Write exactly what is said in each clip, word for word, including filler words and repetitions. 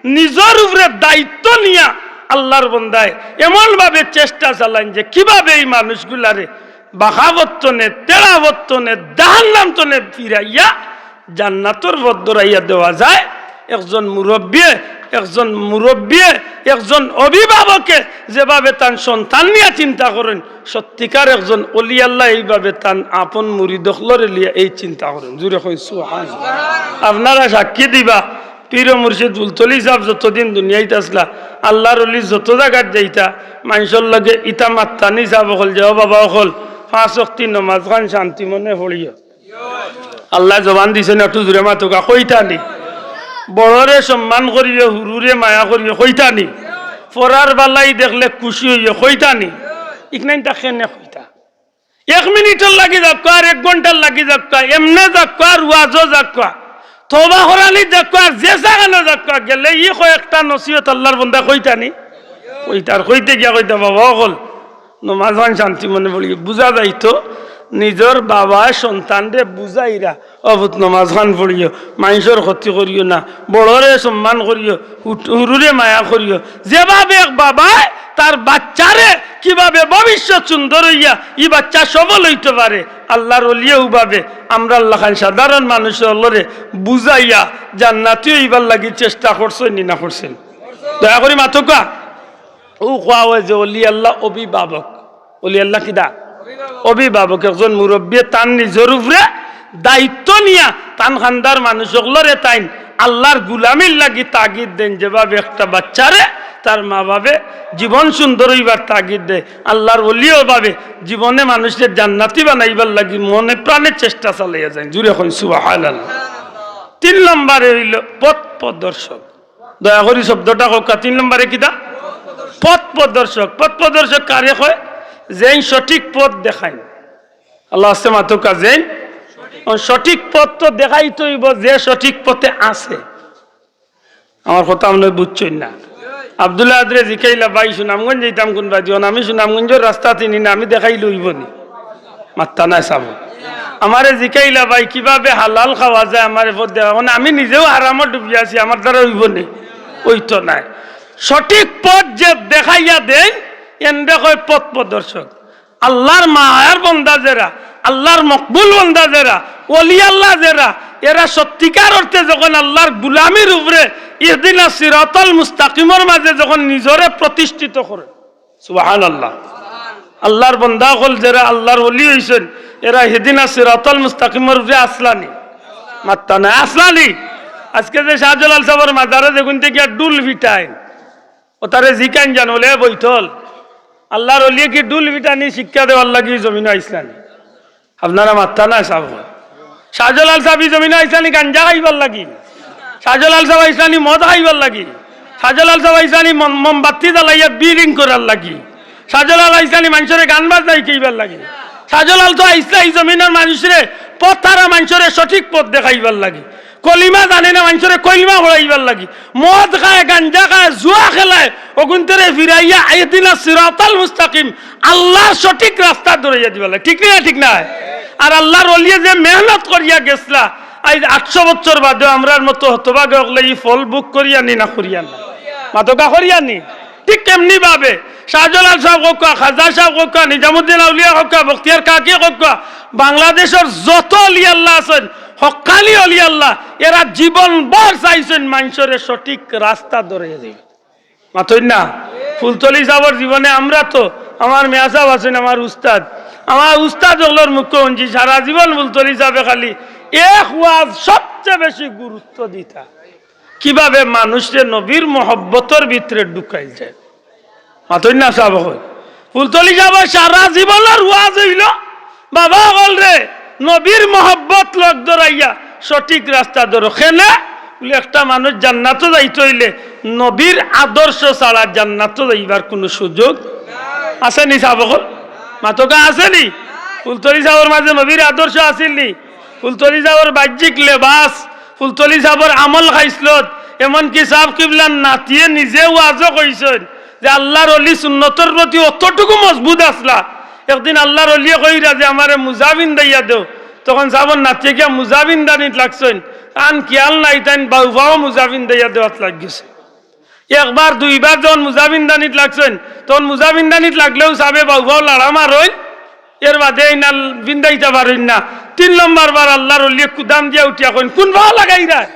নিজর উপরে দায়িত্ব নিয়া আল্লার বন্দায় এমনভাবে চেষ্টা চালাইন যে কিভাবে এই মানুষগুলারে বাখাবত তনে, তেড়াবত তনে, জাহান্নাম তনে ফিরাইয়া জান্নাতর পথ ধরাইয়া দেওয়া যায়। একজন মুরব্বিয়ে, একজন মুরব্বিয়ে, একজন অভিভাবকে যেভাবে তান সন্তান নিয়া চিন্তা করইন, সত্যিকার একজন অলি আল্লায় এইভাবে তান আপন মুরিদ অকলরে লিয়া এই চিন্তা করইন। জুরে কইন সুবহানাল্লাহ। আপনারা সাক্ষী দিবা, পীর ও মুর্শিদ ফুলতলি সাব যতদিন দুনিয়াইত আছলা, আল্লার অলি যত জাগাত যাইতা, মানষর লগে ইতা মাততা নি সাব অকল যে, "ও বাবা অকল, পাঁচ ওয়াক্তি নমাজ খান শান্তি মনে পড়িও।" আল্লায় জবান দিছইন, একটু জুরে মাতউক্কা, কইতা নি? বড়রে সম্মান করিও, হুরুরে মায়া করিও, কইতা নি? পরার বালাই দেখলে খুশি অইও, কইতা নি? ইকনাইন তা কেনে কইতা? এক মিনিটর লাগি যাউক্কা, আর এক ঘন্টার লাগি যাউক্কা, এমনে যাউক্কা, আর ওয়াজো যাউক্কা, তওবা করানিত যাউক্কা, আর যে জাগানো যাউক্কা, গেলে ই কয়েকটা নসিহত আল্লার বন্দা কইতা নি? কইতা, আর কইতে গিয়া কইতা, "বাবা অকল, নমাজ খান শান্তি মনে পড়িও।" বুঝা যাইতো, নিজর বাবায় সন্তানরে বুঝাইরা, "ও পুত, নমাজ খান পড়িও, মানষর ক্ষতি করিও না, বড়রে সম্মান করিও, হুট-, হুরুরে মায়া করিও।" যেভাবে এক বাবায় তার বাচ্চারে কিভাবে ভবিষ্যৎ সুন্দর অইয়া ই বাচ্চা সফল অইতো পারে, আল্লার অলিয়ে অউভাবে আমরার লাখান সাধারণ মানুষ অকলরে বুঝাইয়া জান্নাতি অইবার লাগি চেষ্টা করছইন নি না করছইন? দয়া করি মাতউক্কা। অউ কওয়া অয় যে অলি আল্লা অভিভাবক। অলি আল্লা কিতা? অভিভাবক। একজন মুরব্বিয়ে তান নিজর উপরে দায়িত্ব নিয়া তান খান্দার মানুষ অকলরে তাইন আল্লার গুলামির লাগি তাগিদ দেইন, যেভাবে একটা বাচ্চারে তার মা বাপে জীবন সুন্দর অইবার তাগিদ দেয়। আল্লার অলিও অউভাবে জীবনে মানুষরে জান্নাতি বানাইবার লাগি মনে প্রাণে চেষ্টা চালাইয়া যাইন। জুরে কইন সুবহানাল্লাহ। তিন নম্বরে অইলো পথ প্রদর্শক। দয়া করি শব্দটা কউক্কা, তিন নম্বরে কিতা? পথ প্রদর্শক। পথ প্রদর্শক কারে কয়? যেইন সঠিক পথ দেখাইন। আল্লাহ আছে মাতউক্কা, যেইন সঠিক পথ তো দেখাইতো অইবো, যে সঠিক পথে আছে। আমার কথা আপনে বুঝছইন না। আব্দুল আহাদরে জিকাইলা, "ভাই, সুনামগঞ্জ যাইতাম কুনবাদি?" "অন আমি সুনামগঞ্জর রাস্তা চিনি না, আমি দেখাইলে অইবো নি?" মাততা নায় সাব। আমারে জিকাইলা, "ভাই, কিভাবে হালাল খাওয়া যায়, আমারে পথ দেখাও।" মানে আমি নিজেও হারামো ডুবিয়া আছি, আমার দ্বারা অইবো নি? অইতো নায়। সঠিক পথ যে দেখাইয়া দেইন, এনরে কয় পথ প্রদর্শক। আল্লার মায়ার বন্দা যেরা, আল্লার মকবুল বন্দা যেরা, অলি আল্লা যেরা, এরা সত্যিকার অর্থে যখন আল্লার গুলামির উপরে ইহদিনা সিরাতাল মুস্তাকিমর মাঝে যখন নিজরে প্রতিষ্ঠিত করে, সুবহানাল্লাহ। আল্লার বন্দা অকল যেরা আল্লার অলি অইছইন, এরা ইহদিনা সিরাতাল মুস্তাকিমর উপরে আছলা নি? মাততা নায়, আছলা নি? আজকে যে শাহজালাল সাবর মাজারো যেগুইন থাকি আর ঢুল ফিটাইন, অতারে জিকাইন যান, বলে, "এ বৈতল, আল্লার অলিয়ে কি ঢুল ফিটানি শিক্ষা দেওয়ার লাগি জমিনো আইছলা নি?" আপনারা মাততা নায় সাব। শাহজালাল সাব ই জমিনো আইছলা নি গাঞ্জা খাইবার লাগি? শাহজালাল সাব আইছলা নি মদ খাইবার লাগি? শাহজালাল সাব আইছলা নি মম-, মোমবাতি জ্বালাইয়া বিড়িং করার লাগি? শাহজালাল আইছলা নি মানষরে গান বাজনা শিখাইবার লাগি? শাহজালাল তো আইছলা ই জমিনর মানষরে, পথহারা মানষরে সঠিক পথ দেখাইবার লাগি। কলিমা জানে না মানষরে কলিমা পড়াইবার লাগি। মদ খায়, গাঞ্জা খায়, জুয়া খেলায়, অগুইন্তরে ফিরাইয়া ইহদিনা সিরাতাল মুস্তাকিম, আল্লার সঠিক রাস্তা ধরাইয়া দিবার লাগি। ঠিক নি না? ঠিক নায়? আর আল্লার অলিয়ে যে মেহনত করিয়া গেছলা, আইজ আটশো বছর বাদেও আমরার মতো হতভাগা অকলে ই ফল ভোগ করিয়ার নি না করিয়ার না? মাতউক্কা, করিয়ার নি? ঠিক এমনি ভাবে শাহজালাল সাব কউক্কা, খাজা সাব কউক্কা, নিজামুদ্দিন আউলিয়া কউক্কা, বখতিয়ার কাকি কউক্কা, বাংলাদেশর যত অলি আল্লা আছইন, হক্কানি অলি আল্লা, এরা জীবন ভর চাইছইন মানষরে সঠিক রাস্তা ধরাইয়া দিবা। মাতইন না? ফুলতলি সাবর জীবনে আমরা তো, আমার মিয়া সাব আছইন, আমার উস্তাদ, আমার উস্তাদ অকলর মুখো হুনছি, সারা জীবন ফুলতলি সাবে খালি এক ওয়াজ সবচেয়ে বেশি গুরুত্ব দিতা। কিভাবে মানুষরে নবীর মহব্বতর ভিতরে ঢুকাইল যায়। মাতইন না সাব অকল। ফুলতলি সাবর সারা জীবনর ওয়াজ অইলো, "বাবা অকলরে, নবীর মহব্বত লগ ধরাইয়া সঠিক রাস্তা ধরো।" কেনে? বলে, একটা মানুষ জান্নাতো যাইতো অইলে নবীর আদর্শ ছাড়া জান্নাতো যাইবার কুনু সুযোগ আছে নি সাব অকল? মাতউক্কা, আছে নি? ফুলতলি সাবর মাঝে নবীর আদর্শ আছিল নি? ফুলতলি সাবর বাহ্যিক লেবাস, ফুলতলি সাবর আমল খাইছলত, এমনকি সাব কিবলার নাতিয়ে নিজে ওয়াজও কইছইন যে আল্লার অলি সুন্নতর প্রতি অতটুকু মজবুত আছলা। একদিন আল্লার অলিয়ে কইরা যে, "আমারে মুজা পিন্দাইয়া দেও।" তখন সাবর নাতিয়ে গিয়া মুজা পিন্দানিত লাগছইন। তান খিয়াল নাই, তাইন বাউফাও মুজা পিন্দাইয়া দেওয়াত লাগি গেছে। একবার দুইবার যখন মুজা ফিন্দানিত লাগছইন, তখন মুজা ফিন্দানিত লাগলেও সাবে বাউ বাউ লাড়া মারইন, এর বাদে ইনাল ফিন্দাইতা পারইন না। তিন নম্বর বার আল্লার অলিয়ে কুদাম দিয়া উঠিয়া কইন, "কুন পাও লাগাইরায়?"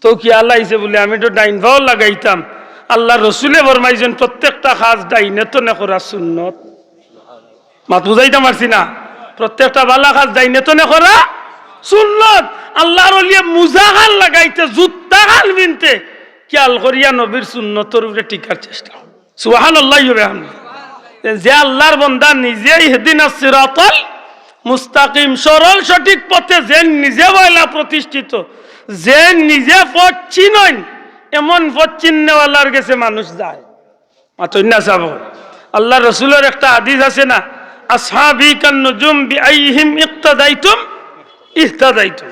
তো কি আল্লাহ আইছে বুলে, "আমি তো ডাইন পাও লাগাইতাম।" আল্লার রসুলে ফরমাইছইন, "প্রত্যেকটা কাজ ডাইনে তনে করা সুন্নত।" মাত বুঝাইতাম পারছি না? প্রত্যেকটা বালা কাজ ডাইনে তনে করা সুন্নত। আল্লার অলিয়ে মুজা খান লাগাইতে, জুত্তা খান ফিনতে, খিয়াল করিয়া নবীর সুন্নতর উপরে টিকার চেষ্টা। সুবহানাল্লাহি ওয়া বিহামদিহি। যে আল্লার বন্দা নিজে ইহদিনাস সিরাতাল মুস্তাকিম, সরল সঠিক পথে যে নিজে পয়লা প্রতিষ্ঠিত, যে নিজে পথ চিনইন, এমন পথ চিননেওয়ালার গেছে মানুষ যায়। মাতইন না সাব। আল্লার রসুলর একটা হাদিস আছে না, "আসহাবি কান নুজুম বিআইহিম ইক্তাদাইতুম ইহতাদাইতুম।"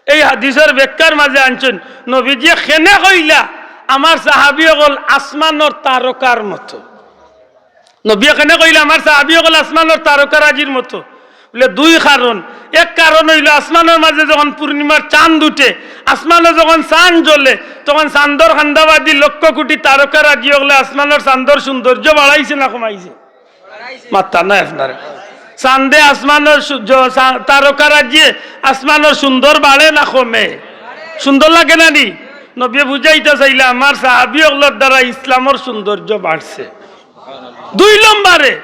এই হাদিসর ব্যাখ্যার মাঝে আনছইন, নবীজিয়ে কেনে কইলা, "আমার সাহাবি অকল আসমানর তারকার মতো।" নবীয়ে কেনে কইলা, "আমার সাহাবি অকল আসমানর তারকারাজির মতো।" বুলে, দুই কারণ। এক কারণ অইলো, আসমানর মাঝে যখন পূর্ণিমার চান্দ উঠে, আসমানো যখন চান্দ জ্বলে, তখন চান্দর কান্দাবাদি লক্ষ কোটি তারকারাজি অকলে আসমানর চান্দর সৌন্দর্য বাড়াইছে না কমাইছে? মাত্তা নাই আপনার। চান্দে আসমানর সু-, জ-, চা-, তারকারাজিয়ে আসমানর সুন্দর বাড়ে না কমে? সুন্দর লাগে না নি? নবীয়ে বুঝাইতা চাইলা, "আমার সাহাবি অকলর দ্বারা ইসলামর সৌন্দর্য বাড়ছে।" দুই নম্বরে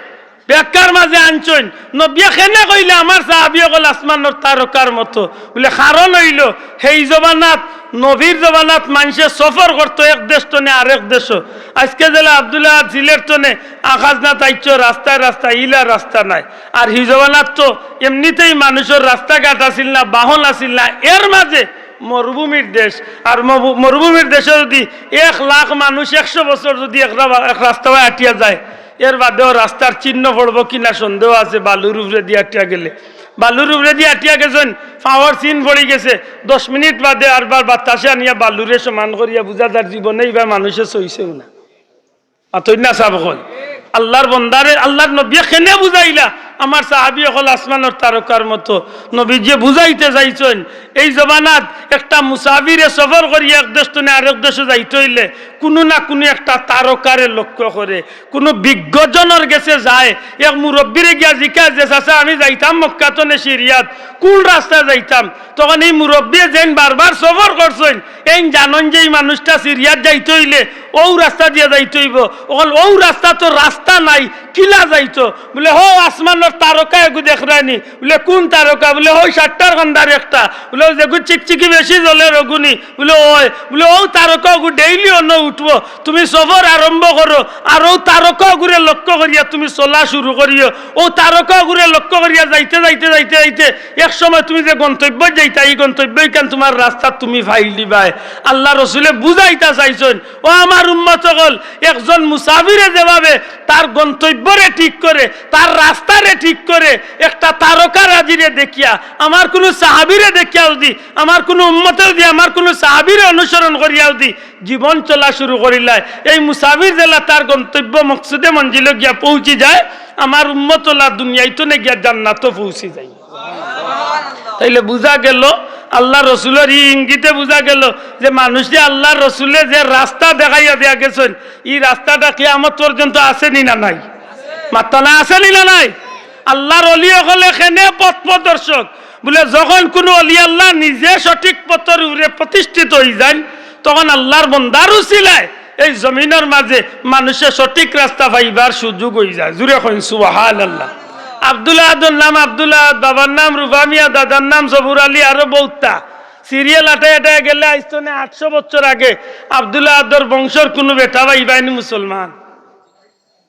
ব্যাখ্যার মাঝে আনছইন, নবীয়ে কেনে কইলা, "আমার সাহাবি অকল আসমানর তারকার মতো।" বুলে, কারণ অইলো, সেই জমানাত, নবীর জমানাত মানষে সফর করতো এক দেশ তনে আরেক দেশো। আজকে যেলা আব্দুল্লাহ সিলেট তনে আকাশনাথ আইচ্ছ, রাস্তায় রাস্তায় ইলা রাস্তা নাই। আর সেই জমানাত তো এমনিতেই মানুষর রাস্তাঘাট আছিল না, বাহন আছিল না, এর মাঝে মরুভূমির দেশ। আর মরু-, মরুভূমির দেশো যদি এক লাখ মানুষ একশো বছর যদি এক রা-, এক রাস্তায় আটিয়া যায়, এর বাদেও রাস্তার চিহ্ন পড়বো কিনা সন্দেহ আছে। বালুর উপরেদি আটিয়া গেলে, বালুর উপরেদি আটিয়া গেছইন, পাওর চিন পড়ি গেছে, দশ মিনিট বাদে আরবার বাতাসে আনিয়া বালুরে সমান করিয়া বুঝা যার জীবনে ইবার মানুষে সইছেও না। মাতইন না সাব অকল। আল্লার বন্দারে আল্লার নবীয়ে কেনে বুঝাইলা, "আমার সাহাবি অকল আসমানর তারকার মতো।" নবীজিয়ে বুঝাইতে চাইছইন, এই জমানাত একটা মুসাফিরে সফর করিয়া এক দেশ তনে আরেক দেশো যাইতে অইলে কুনু না কুনু একটা তারকারে লক্ষ্য করে, কুনু বিজ্ঞজনর গেছে যায়, এক মুরব্বিরে গিয়া জিকায় যে, "চাচা, আমি যাইতাম মক্কা তনে সিরিয়াত, কুন রাস্তায় যাইতাম?" তখন এই মুরব্বিয়ে যেইন বারবার সফর করছইন, এইন জানইন যে এই মানুষটা সিরিয়াত যাইতে অইলে অউ রাস্তা দিয়া যাইতে অইবো। অখন অউ রাস্তা তো রাস্তা নাই, কিলা যাইতো? বুলে, "হো আসমানর তারকা এগু দেখরায়নি?" বুলে, "কুন তারকা?" বুলে, "হউ সাতটার কান্দার একটা।" বুলে, "অউ যেগু চিকচিকি বেশি জ্বলের অগুনি?" বুলে, "অয়।" বুলে, "অউ তারকা অগু ডেইলি অনো উঠবো। তুমি সফর আরম্ভ করো, আর অউ তারকা অগুরে লক্ষ্য করিয়া তুমি চলা শুরু করিও। অউ তারকা অগুরে লক্ষ্য করিয়া যাইতে, যাইতে, যাইতে, যাইতে এক সময় তুমি যে গন্তব্যত যাইতায়, ই গন্তব্য ইখান তুমার রাস্তাত তুমি পাইলিবায়।" আল্লার রসুলে বুঝাইতা চাইছইন, ও আমার উম্মত অকল, একজন মুসাফিরে যেভাবে তার গন্তব্যরে ঠিক করে, তার রাস্তারে ঠিক করে, একটা তারকারাজিরে দেখিয়া, আমার কুনু সাহাবিরে দেখিয়া যুদি, আমার কুনু উম্মতে যুদি, আমার কুনু সাহাবিরে অনুসরণ করিয়া যুদি জীবন চলা শুরু করিলায়, এই মুসাফির যেলা তার গন্তব্য মকসুদে মঞ্জিলো গিয়া পৌঁছি যায়, আমার উম্মত অলা দুনিয়াইত নে গিয়া জান্নাতো পৌঁছি যায়। তাইলে বুঝা গেল, আল্লার রসুলর ই ইঙ্গিতে বুঝা গেল যে মানুষরে আল্লার রসুলে যে রাস্তা দেখাইয়া দিয়া গেছইন, ই রাস্তাটা কিয়ামত পর্যন্ত আছে নি না নাই? মাত্তা না, আছে নি না নাই? আল্লার অলি অকলে কেনে পথ প্রদর্শক। বুলে, যখন কুনু অলি আল্লাহ নিজে সঠিক পথর উপরে প্রতিষ্ঠিত অইযাইন, তখন আল্লার বন্দার উছিলায় এই জমিনর মাঝে মানুষে সঠিক রাস্তা পাইবার সুযোগ অইযায়। জুরে কইন সুবহানাল্লাহ। আব্দুল আহাদর নাম আব্দুল আহাদ, বাবার নাম রুবা মিয়া, দাদার নাম জহুর আলী, আরো বউততা। সিরিয়াল আটায় আটায় গেলে আইজ তনে আটশো বছর আগে আব্দুল আহাদর বংশর কুনু বেটা পাইবায়নি মুসলমান?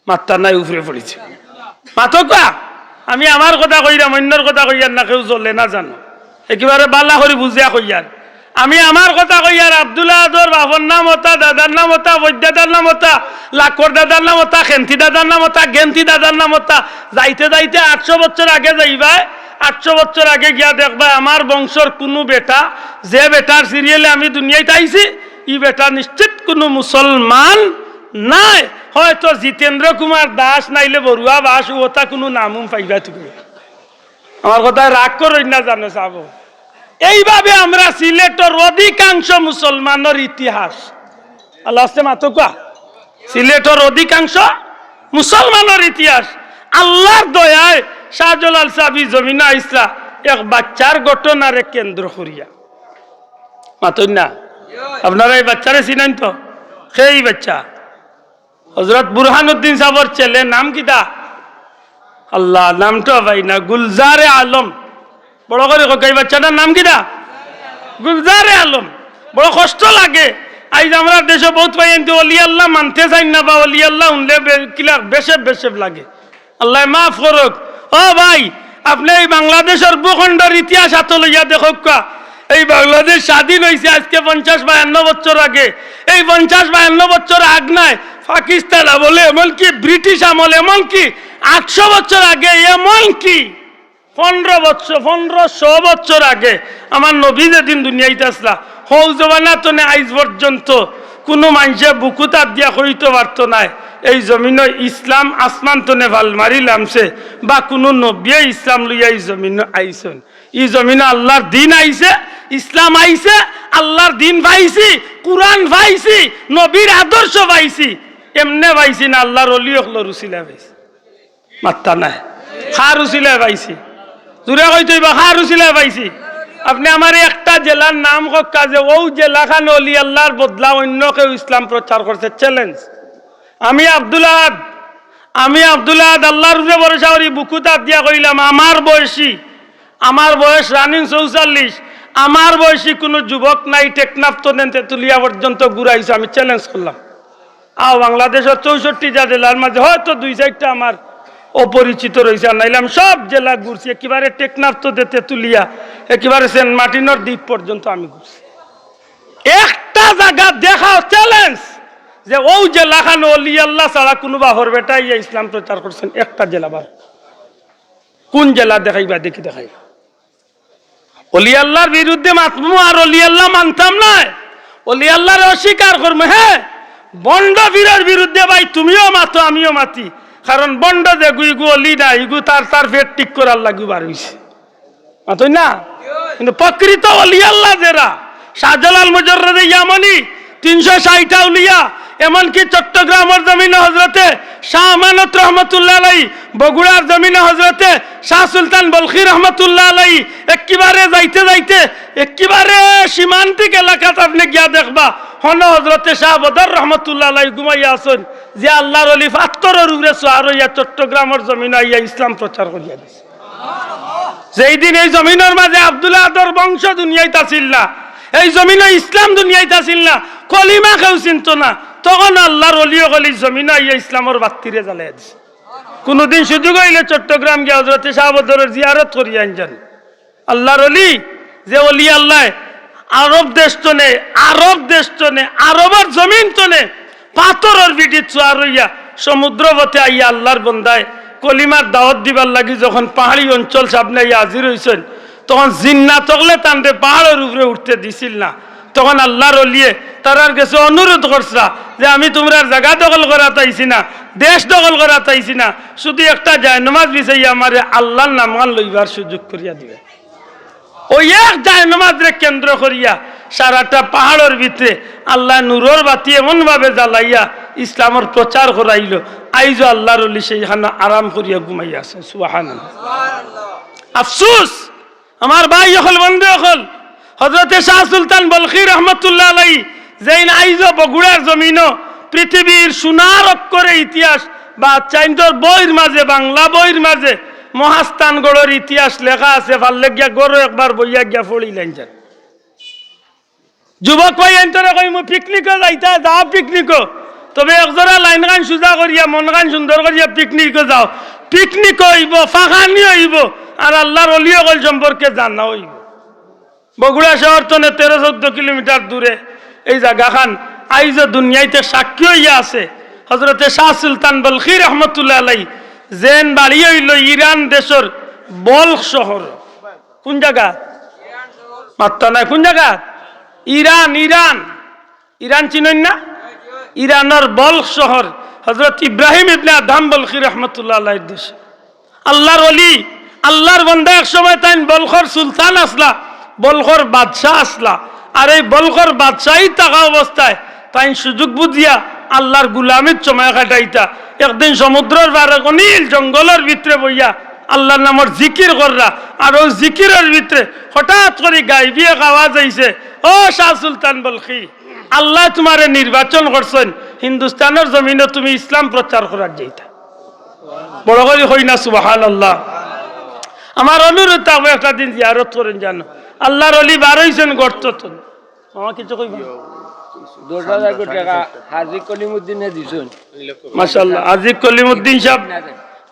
মাত্তা নাই, উপরে পড়িছে। মাতউক্কা, আমি আমার কথা কইরাম, অইন্যর কথা কইয়ার না, কেউ জ্বলে না জানো। একেবারে বালা করি বুঝিয়া কইয়ার। আমি আমার কথা কইয়ার, আব্দুল আহাদর বাপর নাম অতা, দাদার নাম অতা, বৈদ্যদার নাম অতা, লাকর দাদার নাম অতা, খেন্তি দাদার নাম অতা, গেন্তি দাদার নাম অতা। যাইতে যাইতে আটশো বছর আগে যাইবায়, আটশো বছর আগে গিয়া দেখবায় আমার বংশর কুনু বেটা, যে বেটার সিরিয়ালে আমি দুনিয়াইত আইছি, ই বেটা নিশ্চিত কুনু মুসলমান নায়, হয়তো জিতেন্দ্র কুমার দাস নাইলে বড়ুয়া বাস, অতা কুনু নামউম পাইবায় তুমি। আমার কথায় রাগ করইন না জানো সাব। এইভাবে আমরা সিলেটর অধিকাংশ মুসলমানর ইতিহাস, আল্লাহ আস্তে মাতউক্কা, সিলেটর অধিকাংশ মুসলমানর ইতিহাস আল্লাহর দয়ায় শাহজালাল সাহেব ই জমিনো আইছলা এক বাচ্চার ঘটনারে কেন্দ্র করিয়া। মাতইন না? আপনারা এই বাচ্চারে চিনইন তো? সেই বাচ্চা হযরত বুরহানুদ্দিন সাহেবর ছেলে, নাম কিতা? আল্লাহ, নামটা পাই না, গুলজারে আলম। বড় করি কউক্কা, এই বাচ্চাটার নাম কিতা? গুলজারে আলম। বড় কষ্ট লাগে। আইজ আমরার দেশো বউত ভাইয়াইন্তে অলি আল্লাহ মানতে চাইন না, বা অলি আল্লাহ হুনলে বে-, কিলা বেশেপ বেশেপ লাগে। আল্লায় মাফ করউক। ও ভাই, আপনে এই বাংলাদেশর ভূখণ্ডর ইতিহাস আতো লইয়া দেখউক্কা। এই বাংলাদেশ স্বাধীন অইছে আইজকে পঞ্চাশ বায়ান্ন বছর আগে। এই পঞ্চাশ বায়ান্ন বছর আগ নায়, পাকিস্তান আমলে, এমনকি ব্রিটিশ আমলে, এমনকি আটশো বছর আগে, এমনকি পনরো বছর, পনরোশো বছর আগে আমার নবী যেদিন দুনিয়াইত আছলা, হউ জমানা তনে আইজ পর্যন্ত কুনু মানষে বুকুত আত দিয়া কইতো পারতো নায়, এই জমিনো ইসলাম আসমান তনে ফাল মারি লামছে, বা কুনু নবিয়ে ইসলাম লইয়া ই জমিনো আইছইন। ই জমিনো আল্লাহর দিন আইছে, ইসলাম আইছে, আল্লাহর দিন পাইছি, কুরআন পাইছি, নবীর আদর্শ পাইছি। এমনে পাইছি না, আল্লাহর অলি অকলর উছিলায় পাইছি। মাত্তা নাই। কার উছিলায় পাইছি? জুরে কইতো অইবা, কার উছিলায় পাইছি? আপনে আমারে একটা জেলার নাম কউক্কা যে অউ জেলাখানো অলি আল্লাহর বদলা অইন্য কেউ ইসলাম প্রচার করছে, challenge। আমি আব্দুল আহাদ, আমি আব্দুল আহাদ আল্লাহর উপরে ভরসা করি বুকুত আত দিয়া কইলাম, আমার বয়সী, আমার বয়স running চৌচল্লিশ, আমার বয়সী কুনু যুবক নাই টেকনাফ তনে তেতুলিয়া পর্যন্ত ঘুরাইছে, আমি challenge করলাম। আও, বাংলাদেশর চৌষট্টিটা জেলার মাঝে হয়তো দুই চাইরটা আমার অপরিচিত রইছে, আর নাইলে আমি সব জেলা ঘুরছি, একেবারে টেকনাফ তনে তেতুলিয়া, একেবারে সেন্ট মার্টিনর দ্বীপ পর্যন্ত আমি ঘুরছি। একটা জাগা দেখাও, challenge, যে অউ জেলাখানো অলি আল্লাহ ছাড়া কুনু বাপর বেটা আইয়া ইসলাম প্রচার করছইন, একটা জেলা বার। কুন জেলা দেখাইবা? দেখি দেখাইবা। অলি আল্লাহর বিরুদ্ধে মাতমু আর অলি আল্লাহ মানতাম নায়, অলি আল্লাহরে অস্বীকার করমু। হ্যাঁ, ভন্ড পীরর বিরুদ্ধে ভাই তুমিও মাতো, আমিও মাতি, কারণ ভন্ড যেগু, ইগু অলি না, ইগু তার, তার পেট ঠিক করার লাগি বার অইছে। মাতইন না? কিন্তু প্রকৃত অলি আল্লাহ যেরা, শাহজালাল মুজাররদে ইয়ামনি, তিনশো ষাইট আউলিয়া, এমনকি চট্টগ্রামর জমিনো হজরতে শাহ আমানত রহমতুল্লাহ আলাই, বগুড়ার জমিনো হজরতে শাহ সুলতান বলখি রহমতুল্লাহ আলাই, একেবারে যাইতে যাইতে একেবারে সীমান্তিক এলাকাত আপনে গিয়া দেখবা, হনো হজরতে শাহ বদর রহমতুল্লাহ আলাই ঘুমাইয়া আছইন, যে আল্লাহর অলি পাত্থরর উপরে সোয়ার অইয়া চট্টগ্রামর জমিনো আইয়া ইসলাম প্রচার করিয়া দিছে। যেই দিন এই জমিনর মাঝে আব্দুল আহাদর বংশ দুনিয়াইত আছিল না, এই জমিনো ইসলাম দুনিয়াইত আছিল না, কলিমা কেউ চিনতো না, তখন আল্লাহর অলি অকল ই জমিনো আইয়া ইসলামর বাত্তিরে জ্বালাইয়া দিছে। কুনুদিন সুযোগ অইলে চট্টগ্রাম গিয়া হজরতে শাহ বদরর জিয়ারত করিয়া আইন যান। আল্লাহর অলি, যে অলি আল্লায় আরব দেশ তনে, আরব দেশ তনে, আরবর জমিন তনে পাত্থরর পিঠিত সোয়ার অইয়া সমুদ্র পথে আইয়া আল্লাহর বন্দায় কলিমার দাওয়াত দিবার লাগি যখন পাহাড়ি অঞ্চল সামনে আইয়া হাজির অইছইন, তখন জিন্নাত অকলে তানরে পাহাড়র উপরে উঠতে দিছিল না। তখন আল্লাহর অলিয়ে তারার গেছে অনুরোধ করছরা যে, "আমি তুমরার জাগা দখল করাত আইছি না, দেশ দখল করাত আইছি না, শুধু একটা জায়নামাজ বিছাইয়া আমারে আল্লাহর নামখান লইবার সুযোগ করিয়া দিবে।" অউ এক জায়নামাজরে কেন্দ্র করিয়া সারাটা পাহাড়র ভিতরে আল্লায় নূরর বাতি এমনভাবে জ্বালাইয়া ইসলামর প্রচার করাইলো। আইজও আল্লাহর অলি সেইখানো আরাম করিয়া ঘুমাইয়া আছইন। সুবহানাল্লাহ। আফসুস, আমার ভাই অকল, বন্ধু অকল, হজরতে শাহ সুলতান বলখি রহমতুল্লাহ আলাই, যেইন আইজও বগুড়ার জমিনো পৃথিবীর সোনার অক্ষরে ইতিহাস বা চাইন্তর বইর মাঝে, বাংলা বইর মাঝে মহাস্থানগড়র ইতিহাস লেখা আছে, পারলে গিয়া ঘরো একবার বইয়া গিয়া পড়িলাইন যান। যুবক ভাইয়াইন্তরে কইমু, পিকনিকো যাইতা, যাও পিকনিকো, তবে একজরা লাইনখান সুজা করিয়া, মনখান সুন্দর করিয়া পিকনিকো যাও। পিকনিকও অইবো, ফাঁকানি অইবো, আর আল্লাহর অলি অকল সম্পর্কে জানা অইবো। বগুড়া শহর তনে তেরো চৌদ্দ কিলোমিটার দূরে এই জাগাখান আইজও দুনিয়াইতে সাক্ষী অইয়া আছে। হজরতে শাহ সুলতান বলখি রহমতুল্লাহ আলাই, যেন বাড়ি অইলো ইরান দেশর বলখ শহর। কুন জাগা? মাত্তা নাই। কুন জাগা? Iran, Iran. ইরান চিনইন না? ইরানর বলখ শহর, হজরত ইব্রাহিম ইবনে আদহাম বলখি রহমতুল্লাহ আলাইহির দেশ। আল্লাহর অলি, আল্লাহর বন্দা, এক সময় তাইন বলখর সুলতান আছলা। বলখর বাদশা আছলা। আর এই বলখর বাদশাহী থাকা অবস্থায় তাইন সুযোগ বুঝিয়া আল্লার গুলামিত সময় কাটাইতা। একদিন সমুদ্রর পারে অনিল জঙ্গলর ভিতরে বইয়া আল্লার নামর জিকির কররা। আর অউ জিকিরর ভিতরে হঠাৎ করি গাইবি এক আওয়াজ আইছে, "ও শাহ সুলতান বলখি, আল্লায় তুমারে নির্বাচন করছইন, হিন্দুস্তানর জমিনো তুমি ইসলাম প্রচার করার যাইতা।" বড় করি কই না সুবহানাল্লাহ। আমার অনুরোধ থাকবো একটা দিন জিয়ারত করইন জানো। আল্লার অলি বার অইছইন গর্ত থনে। মামা কিছু কইবা? দশ হাজার টেকা হাজী কলিমুদ্দিনে দিছইন। মাশাআল্লাহ, হাজী কলিমুদ্দিন সাব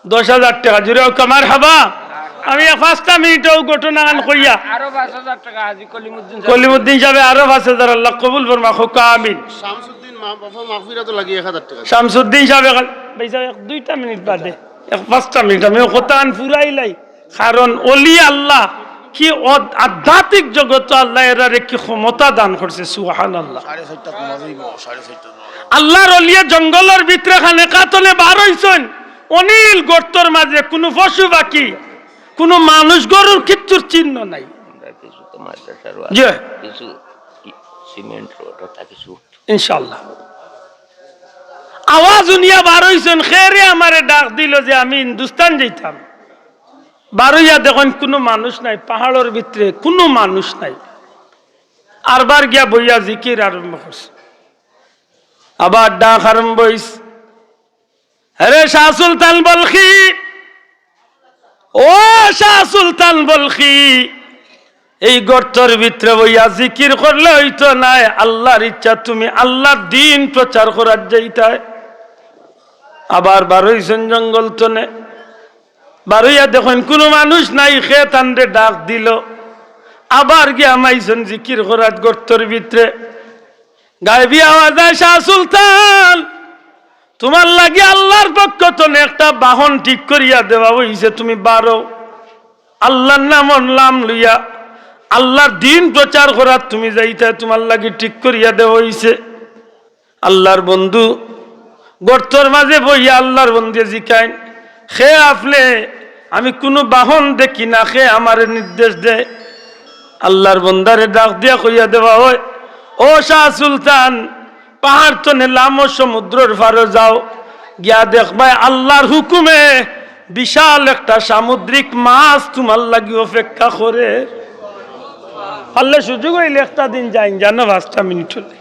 দশ হাজার টেকা। জুরে কউক্কা মারহাবা। আমি এক পাঁচটা মিনিট অউ ঘটনাখান কইয়া। আরো পাঁচ হাজার টেকা হাজী কলিমুদ্দিন সাব। কলিমুদ্দিন সাবে আরো পাঁচ হাজার, আল্লাহ কবুল ফরমা, কউক্কা আমিন। শামসুদ্দিন মা বাবা মাগফিরাত লাগি এক হাজার টেকা। শামসুদ্দিন সাবে খালি, ভাই সাব, এক দুইটা মিনিট বাদে, এক পাঁচটা মিনিট, আমি অউ কথাখান ফুরাইলাই। কারণ অলি আল্লাহ কি অদ-, আধ্যাত্মিক জগতো আল্লায় এরারে কি ক্ষমতা দান করছে, সুবহানাল্লাহ। সাড়ে চাইরটা কমা যাইবো, সাড়ে চাইরটা। আল্লার অলিয়ে জঙ্গলর ভিতরে খানেকা থনে বার অইছইন, অনিল গর্তর মাঝে কুনু পশু পাখি, কুনু মানুষ গরুর কিচ্ছুর চিহ্ন নাই। আমরা কিছু তো মাদ্রাসারও জি। আছে, কিছু কি সিমেন্ট রোড ওটা কিছু। ইনশাআল্লাহ। আওয়াজ হুনিয়া বার অইছইন, "কে রে আমারে ডাক দিল যে আমি হিন্দুস্তান যাইতাম?" বার অইয়া দেখইন কুনু মানুষ নাই, পাহাড়র ভিতরে কুনু মানুষ নাই। আরবার গিয়া বইয়া জিকির আরম্ভ করছে, আবার ডাক আরম্ভ অইছে, "আরে শাহ সুলতান বলখি, ও শাহ সুলতান বলখি, এই গর্তর ভিতরে বইয়া জিকির করলে অইতো নায়, আল্লার ইচ্ছা তুমি আল্লার দিন প্রচার করার যাইতায়।" আবার বার অইছইন জঙ্গল থনে, বার অইয়া দেখইন কুনু মানুষ নাই, কে তানরে ডাক দিল। আবার গিয়া হামাইছইন জিকির করাত গর্তর ভিতরে। গাইবি আওয়াজ আয়, "শাহ সুলতান, তুমার লাগি আল্লার পক্ষ থনে একটা বাহন ঠিক করিয়া দেওয়া অইছে, তুমি বারও আল্লার নামর নাম লইয়া আল্লার দিন প্রচার করাত তুমি যাইতায়, তুমার লাগি ঠিক করিয়া দেওয়া অইছে।" আল্লার বন্ধু গর্তর মাঝে বইয়া আল্লার বন্ধুয়ে জিকাইন, "কে আপনে? আমি কুনু বাহন দেখি না, কে আমারে নির্দেশ দেয়?" আল্লার বন্দারে ডাক দিয়া কইয়া দেওয়া অয়, "ও শাহ সুলতান, পাহাড় থনে লামো, সমুদ্রর পারো যাও, গিয়া দেখবায় আল্লার হুকুমে বিশাল একটা সামুদ্রিক মাছ তুমার লাগি অপেক্ষা করের।" পারলে সুযোগ অইলে একটা দিন যাইন জানো, পাঁচটা মিনিট অইলে।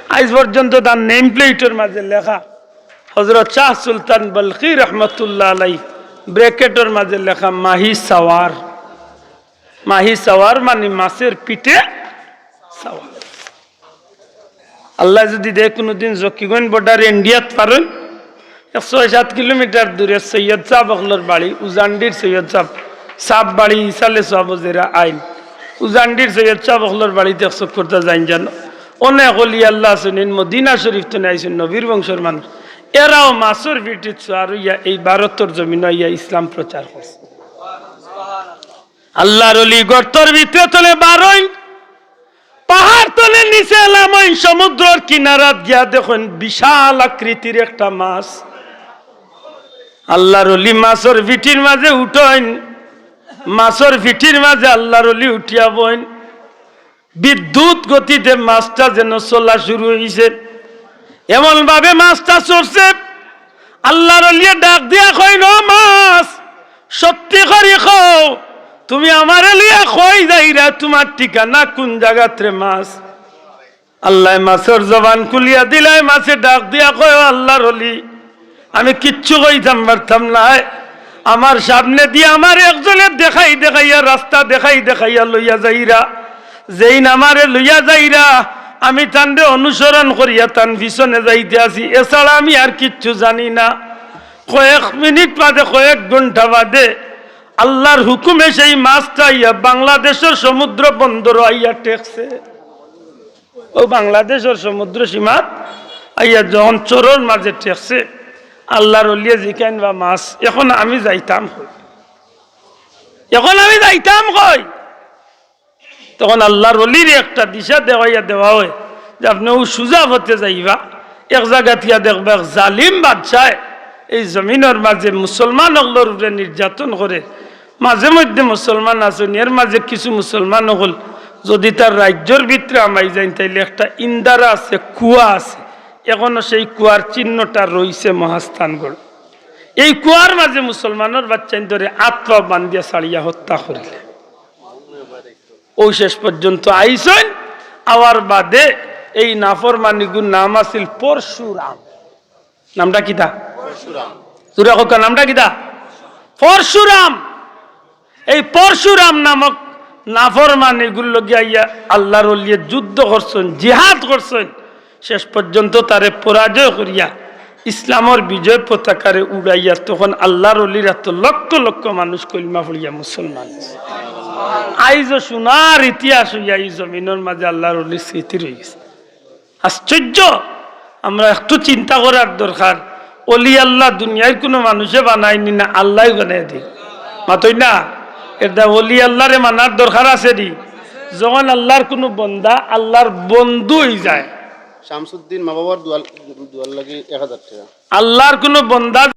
আইজ পর্যন্ত তান নেম প্লেটর মাঝে লেখা হযরত শাহ সুলতান বলখি রহমতুল্লাহ আলাই, ব্র্যাকেটর মাঝে লেখা মাহি সাওয়ার। মাহি সাওয়ার মানি মাছর পিঠে সাওয়ার। আল্লায় যুদি দেয় কুনুদিন জকিগঞ্জ বর্ডার ইন্ডিয়াত পারইন, এক ছয় সাত কিলোমিটার দূরে সৈয়দ সাব অকলর বাড়ি, উজান্ডির সৈয়দ সাব, সাব বাড়ি ইসালে সাব যেরা আইন, উজান্ডির সৈয়দ সাব অকলর বাড়িত এক চক্করতা যাইন জানো। অনেক অলি আল্লাহ আছইন, মদিনা শরীফ থনে আইছইন, নবীর বংশর মানুষ। এরাও মাছর পিঠিত সওয়ার অইয়া এই ভারতর জমিনো আইয়া ইসলাম প্রচার করছে। আল্লার অলি গর্তর ভিতরে থনে বারইন, পাহাড় থনে নিচে লামইন, সমুদ্রর কিনারাত গিয়া দেখইন বিশাল আকৃতির একটা মাছ। আল্লার অলি মাছর পিঠির মাঝে উঠইন, মাছর পিঠির মাঝে আল্লার অলি উঠিয়া বইন। বিদ্যুৎ গতিতে মাছটা যেন চলা শুরু অইছে। এমন ভাবে মাছটা চলছে, আল্লার অলিয়ে ডাক দিয়া কইন, "ও মাছ, সত্যি করি কও, তুমি আমারে লইয়া কই যাইরায়? তুমার ঠিকানা কুন জাগাত রে মাছ?" আল্লায় মাছর জবান খুলিয়া দিলায়, মাছে ডাক দিয়া কয়, "ও আল্লার অলি, আমি কিচ্ছু কইতাম পারতাম নায়। আমার সামনেদি আমারে একজনে দেখাই দেখাইয়া, রাস্তা দেখাই দেখাইয়া লইয়া যাইরা। যেইন আমারে লইয়া যাইরা, আমি তানরে অনুসরণ করিয়া তান পিছনে যাইতে আছি, এছাড়া আমি আর কিচ্ছু জানি না।" কয়েক মিনিট বাদে, কয়েক ঘন্টা বাদে আল্লার হুকুমে সেই মাছটা আইয়া বাংলাদেশর সমুদ্র বন্দরো আইয়া ঠেকছে। অউ বাংলাদেশর সমুদ্র সীমাত আইয়া যখন চরর মাঝে ঠেকছে, আল্লার অলিয়ে জিকাইন, "বা মাছ, এখন আমি যাইতাম কই? এখন আমি যাইতাম কই?" তখন আল্লার অলিরে একটা দিশা দেখাইয়া দেওয়া অয় যে, "আপনে অউ সুজা পথে যাইবা, এক জাগাত গিয়া দেখবা এক জালিম বাদশায় এই জমিনর মাঝে মুসলমান অকলর উপরে নির্যাতন করে, মাঝে মধ্যে মুসলমান আছইন, এর মাঝে কিছু মুসলমান অকল যদি তার রাজ্যর ভিতরে হামাই যাইন, তাইলে একটা ইন্দারা আছে, কুয়া আছে, এখনো সেই কুয়ার চিহ্নটা রইছে মহাস্থানগড়। এই কুয়ার মাঝে মুসলমানর বাচ্চাইন ধরে আত পাও বান্ধিয়া ছাড়িয়া হত্যা করিলে, অউ শেষ পর্যন্ত আইছইন। আওয়ার বাদে এই নাফরমানিগুর নাম আছিল পরশুরাম। নামটা কিতা? জুরে কউক্কা, নামটা কিতা? পরশুরাম। এই পরশুরাম নামক নাফরমানিগুর লগে আইয়া আল্লাহর ওলিয়ে যুদ্ধ করছইন, জিহাদ করছইন, শেষ পর্যন্ত তারে পরাজয় করিয়া ইসলামর বিজয় পতাকারে উড়াইয়া তখন আল্লাহর ওলির আতো লক্ষ লক্ষ মানুষ কলমা পড়িয়া মুসলমান। আইজও সোনার ইতিহাস অইয়া এই জমিনর মাঝে আল্লাহর ওলির স্মৃতি রইগেছে। আশ্চর্য! আমরা একটু চিন্তা করার দরকার। ওলি আল্লাহ দুনিয়ার কুনু মানুষে বানাইনি না, আল্লায় বানাই দেয়। মাতইন না? এরদায় ওলি আল্লাহরে মানার দরকার আছে নি? যখন আল্লাহর কুনু বন্দা আল্লাহর বন্ধু অইযায়। শামসুদ্দিন মা বাবার দোয়ার, দোয়ার লাগি এক হাজার টেকা। আল্লাহর কুনু বন্দা